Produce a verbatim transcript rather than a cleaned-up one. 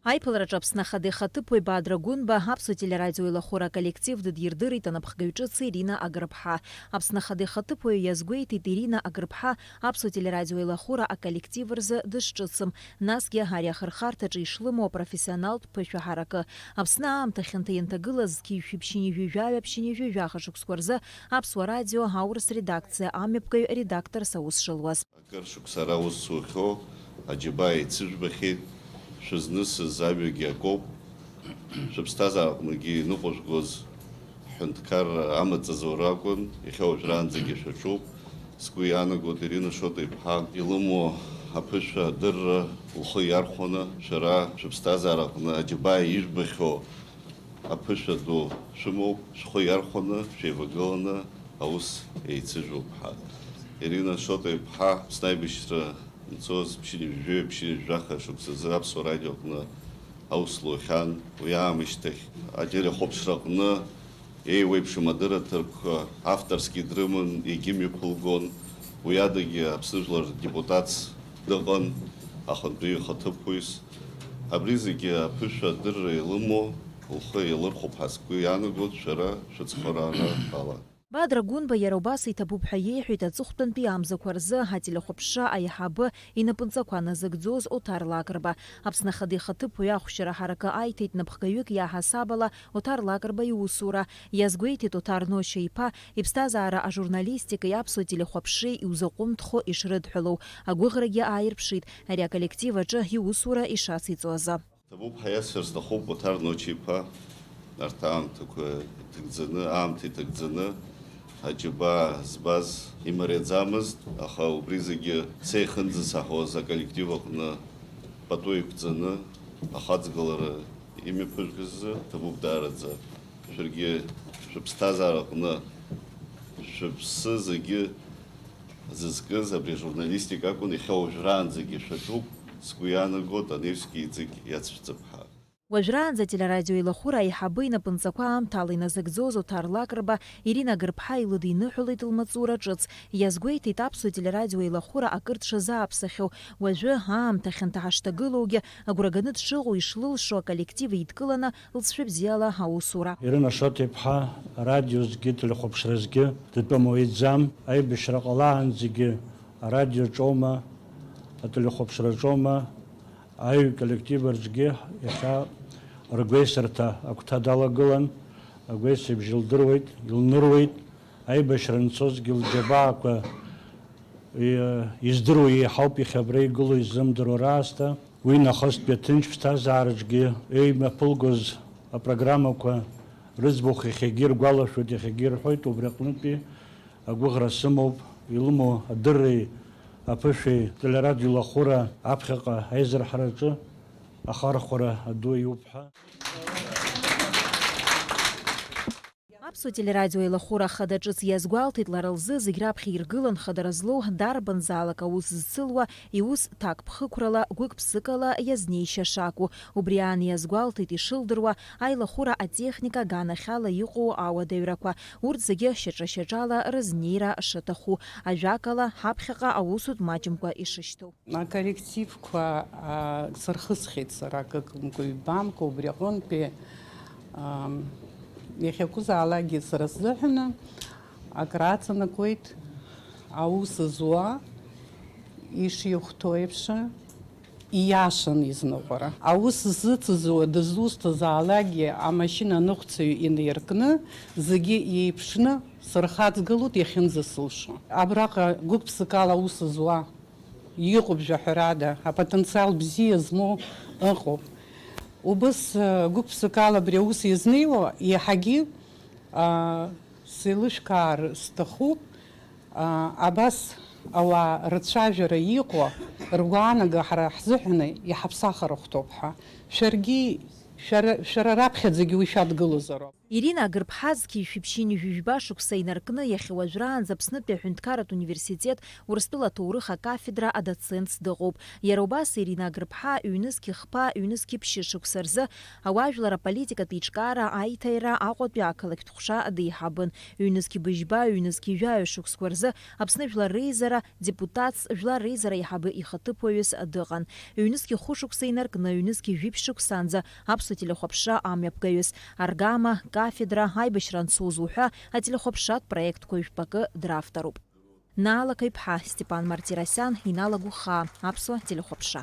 Аиԥылараҿы Аԥсны Ахада ихаҭыԥуаҩ Бадра Гәынба аԥсуа телерадио еилахәыра аколлектив дыдирдырит анапхгаҩ ҿыц Ирина Агрыԥҳа. Аԥсны Ахада ихаҭыԥуаҩ иазгәеиҭеит, Ирина Агрыԥҳа аԥсуа телерадио еилахәыра аколлектив рзы дышҿыцым, насгьы ари ахырхарҭаҿы ишлымоу апрофессионалтә ԥышәа ҳаракы. Аԥсны аамҭа хьанҭа ианҭагылаз зқьи жәшәи ԥшьынҩажәи жәаҩа ԥшьынҩажәи жәаха шықәсқәа рзы Аԥсуа радио аурыс редакциа амҩаԥгаҩ редакторс аус шылуаз. Акыр шықәса ара аус зухьоу аџьабаа еицыжәбахьеит, шәызнысыз ажәагьы акоуп. Шәыԥсҭазаараҟныгьы иныҟәыжәгоз ҳҳәынҭқарра амаҵ азоура акәын, иахьа уажәраанӡагьы шәаҿуп. Сгәы иаанагоит, Ирина Шоҭа-иԥҳа илымоу аԥышәа адырра лхы иархәаны, шәара шәыԥсҭазаараҟны аџьабаа ижәбахьоу аԥышәа ду шәымоуп, шәхы иархәаны, шәеивагыланы аус еицыжәуп ҳәа. Ирина Шоҭа-иԥҳа Аԥсны аибашьра нцоз ԥшьынҩажәи жәаҩа ԥшьынҩажәи жәаха шықәсазы Аԥсуа радио аҟны аус лухьан. Уи аамышьҭахь ателехәаԥшра аҟны еиуеиԥшым адырраҭарқәа авторски дрыман, егьимҩаԥылгон. Уи адагьы Аԥсны жәлар рдепутатс дыҟан, ахантәаҩы ихаҭыԥуаҩс. Абри зегьы аԥышәа адырра илымоу лхы еилырхәап ҳәа сгәы иаанагоит, шәара шәыцхыраара ала. Бадра Гәынба иара убас иҭабуп ҳәа иеиҳәеит аҵыхәтәантәи амзақәа рзы ателехәаԥшра аиҳабы инапынҵақәа назыгӡоз Оҭар Лакрба. Аԥсны Ахада ихаҭыԥуаҩ ахәшьара ҳаракы аиҭеит напхгаҩык иаҳасаб ала Оҭар Лакрба иусура. Иазгәеиҭеит Оҭар Ношьа-иԥа, иԥсҭазаара ажурналистикеи аԥсуа телехәаԥшреи иузаҟәымҭхо ишрыдҳәалоу, агәыӷрагьы ааирԥшит ари аколлектив аҿы иусура ишациҵо азы. Ҭабуп ҳәа иасҳәар сҭахуп, Оҭар Ночи-иԥа, арҭ аамҭақәа иҭагӡаны, аамҭа иҭагӡаны, аџьабаа збаз имариаӡамызт, аха убри зегьы сеихынӡасаҳауаз аколлектив аҟны пату еиқәҵаны, ахаҵгылара имҩаԥыжәгаз азы ҭабуп даараӡа. Шәаргьы шәыԥсҭазаараҟны шәыԥсы зегьы зызкыз абри ажурналистика акәын, иахьа уажәраанӡагьы шәаҿуп, сгәы иаанагоит, анеҩсгьы иҵегь иацәшәҵып ҳәа. Уажәраанӡа ателерадио еилахәыра аиҳабы инапынҵақәа аамҭала иназыгӡоз Оҭар Лакрба Ирина Гырԥҳа илыдиныҳәалеит лмаҵура ҿыц. Иазгәеиҭеит аԥсуа телерадио еилахәыра акыр дшазааԥсахьоу, уажәы аамҭа хьанҭа ҳашҭагылоугьы агәра ганы дшыҟоу ишлылшо аколлектив еидкыланы лҵшәа бзиала аусура. Ирина Шоҭа-иԥҳа радиозгьы телехәаԥшразгьы дтәым уаҩӡам. Аибашьра ҟалаанӡагьы арадиоҿоума, ателехәаԥшраҿоума, аҩ коллектив рҿгьы иахьа ргәеисырҭа агәҭа далагылан, агәеисыбжь лдыруеит, илныруеит, аибашьра анцозгьы лџьабаақәа, и-, издыруа еиҳауп иахьа абра игылоу изымдыруа раасҭа. Уи нахыстәи аҭынч ԥсҭазаараҿгьы еимаԥылгоз апрограммақәа рыӡбахә иахьагьы иргәалашәоит, иахьагьы ирҳәоит, убри аҟнытәи агәыӷра сымоуп, илымоу адырреи аԥышәеи телерадио еилахәыра аԥхьаҟа аизырҳараҿы ахархәара аду иоуп ҳәа. Аԥсуа телерадио еилахәыра ахада ҿыц иазгәалҭеит, лара лзы зегь раԥхьа иргылан хадара злоу, дарбанзаалак аус зцылуа, иус ҭакԥхықәрала, гәык-ԥсыкала иазнеишьа шакәу. Убри аан иазгәалҭеит ишылдыруа, аилахәыра атехника аганахьала иҟоу ауадаҩрақәа, урҭ зегьы шьаҿа-шьаҿала рызнеира шаҭаху, ажәакала, ҳаԥхьаҟа аусутә маҷымкәа ишышьҭоу. Аколлективқәа, а, сырхысхьеит сара акыкәымкәа, ҩбамкәа, убри аҟынтәи, ам, иахьакәызаалакгьы сара сзыҳәаны акрааҵанакуеит аус зуа ишихәҭоу еиԥш, ииашан изныҟәара. Аус зыцызуа дызусҭазаалакгьы амашьына аныҟәцаҩ инаиркны, зегьы еиԥшны сырхаҵгылоит иахьынӡасылшо. Абраҟа гәык-ԥсыкала аус зуа иҟоуп, жәаҳәарада, апотенциал бзиа змоу ыҟоуп. Убыс, э, гәык-ԥсыкала абри аус иазнеиуа, иаҳагьы, а, сеилышәкаар сҭахуп, а, абас ауаа рцәажәара иҟоу, ргәаанага ҳара ҳзыҳәаны иҳаԥсахыр ахәҭоуп ҳәа. Шәаргьы, шәара, шәара раԥхьаӡагьы уи шәадгылозароуп. Ирина Агырԥҳа зқьи жәшәи ԥшьынҩажәи жәба шықәса инаркны, иахьа уажәраанӡа Аԥснытәи аҳәынҭқарратә университет Урыстәыла аҭоурых акафедра адоцентс дыҟоуп. Иара убас Ирина Агырԥҳа ҩнызқьи хԥа, ҩнызқьи ԥшьышықәса рзы ауаажәлар аполитикатә еиҿкаара аиҭаира Аҟәатәи ақалақьтә ҟәша деиҳабын. Ҩнызқьи быжьба, ҩнызқьи жәаҩа шықәсқәа рзы Аԥсны Жәлар Реизара депутатс, Жәлар Реизара аиҳабы ихаҭыԥуаҩыс дыҟан. Ҩнызқьи хәышықәса инаркны, ҩнызқьи жәиԥшь шықәсанӡа аԥсуа телехәаԥшра амҩаԥгаҩыс, аргама, кафедра, аибашьра ансоуз уҳәа ателехәаԥшратә проектқәа жәпакы дравторуп. Наала Қаҩԥҳа, Степан Мартиросиан, Инал Агәхаа, аԥсуа телехәаԥшра.